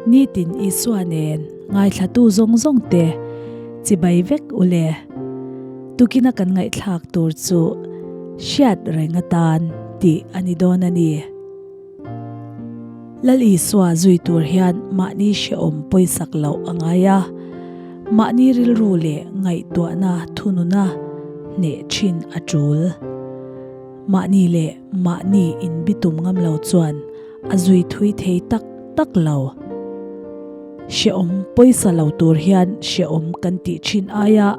Nitin Isua nen ngaithlatu zawng zawng te chibai vek u le. Tukina kan ngaihthlak tur chu hriat reng atan tih a ni dawn a ni. Lal Isua zui tur hian mahni hrehawm pawisak loh a ngai a, mahni rilru leh ngaihtuahna thununa hneh thin a tul. Mahni leh mahni inbitum ngam lo chuan a zui thui thei tak tak lo. Hrehawm pawisa lo tur hian hrehawm kan tih thin aia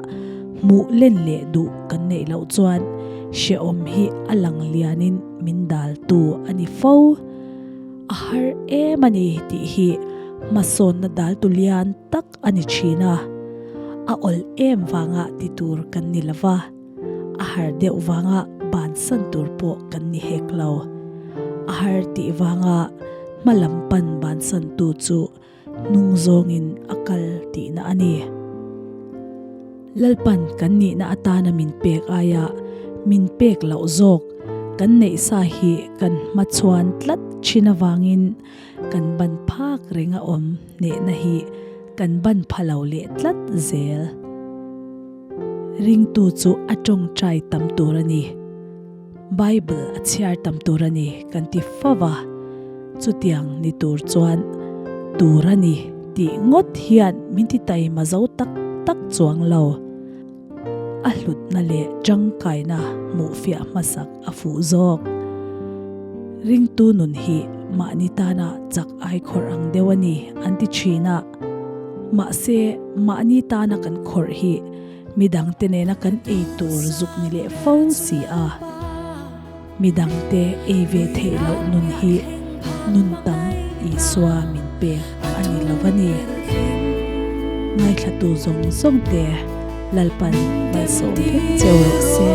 hmuh len leh duh kan neih loh chuan hrehawm hi a lang lianin min dal tu a ni fo. A har em a ni tih hi hmasawnna dal tu lian tak a ni thin a, a awl em vanga ti tur kan ni lo va. A har deuh vanga bansan tur pawh kan ni hek lo. A har tih vanga hma lam pan bansan tu chu hnung zawngin a kal tihna a ni. Lalpan kan nihna atana min pek aia min pek loh zawk kan neih sa hi kan hmachhuan tlat thin avangin kan ban phak reng a awm hnehna hi kan ban pha lo leh tlat zel. Ringtu chu a tawngtai tam tur a ni. Bible a chhiar tam tur a ni kan ti fo va, chutiang ni tur chuan tur a ni tih ngawt hian min ti taima zo tak tak chuang lo. A hlutna leh tangkaina hmuh fiah hmasak a fuh zawk. Ringtu nun hi mahni tana chak ai khawrh ang deuh a ni an ti thin a. Mahse, mahni tana kan khawrh hi midangte nena kan ei tur zuk ni leh fo si a. Midangte ei ve theih loh nun hi nun tam Isua min pek a ni lo a ni. Ngaithlatu zawng zawng te Lalpan malsawm vek cheu rawh se.